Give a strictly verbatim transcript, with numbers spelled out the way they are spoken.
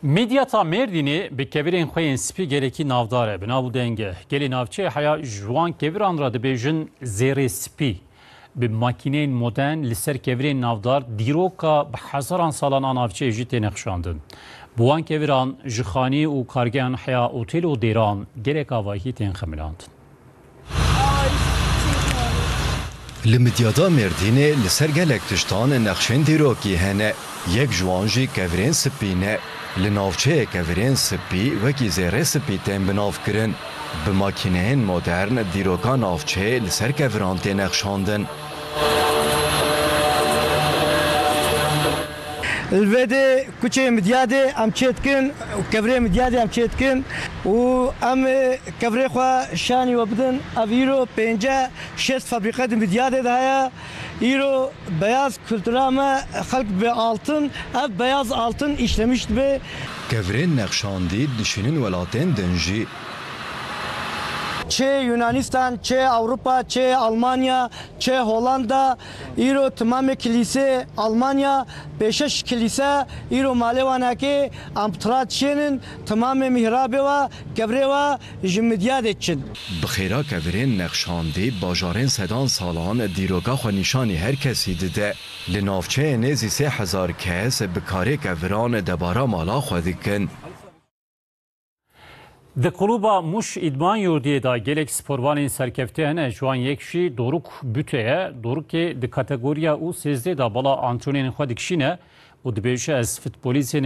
Midyata Mêrdînê bi kevirên xwe yên spî gelekî navdar e. Bi nav û deng e. Gelê navçeyê heya ji wan keviran re dibêjin zêrê spî. Bi makîneyên modern li ser kevirên navdar dîroka bi hezaran salan a navçeyê jî têne xişandin. Bi wan keviran ji xanî û kargehan heya otêl û dêran gelek avahî tên xemilandin. Li Midyada Mêrdînê li ser gelek tiştan nexşên dîrokî hene. Yek ji wan jî kevirên spî ne. Li navçeyê kevirên spî wekî zêrê spî tên binavkirin. Bi makîneyên modern dîroka navçeyê li ser keviran têne xişandin. Li vê dê kuçê Midyadê em çêdikin, kevirê Midyadê em çêdikin û em, e, kevirê xwe şanî we bidin. Ev îro pênceh şêst fabrîqe di Midyadê de heye. Îro beyaz kultura me, xelk bi altın, ev beyaz altın işlemiş dibe. Kevirên nexşandî dişînin welatên din jî. Çi Yunanistan, çi Ewropa, çi Almanya, çi Hollanda, îro timamê kilîsê Almanya, pêşeş kilîse, îro malê wanakê, em tira dişênin, timamê mihrabê wa, kevirê wa ji Midyadê çin. Bi xêra kevirên nexşandî, bajarên sedan salan dîroka xwe nîşanî her kesî dide. Li navçeyê nêzî sê hezar kes bi karê keviran debara mala xwe dikin. Di klûba Mûş Îdman Yurdiyê de gelek sporvanên serkevtî hene, ji wan yek jî Doruk Bute ye. Dorukê di kategoriya U sêzdeh de bala antrenên xwe dikişîne û dibêje, ez futbolîstê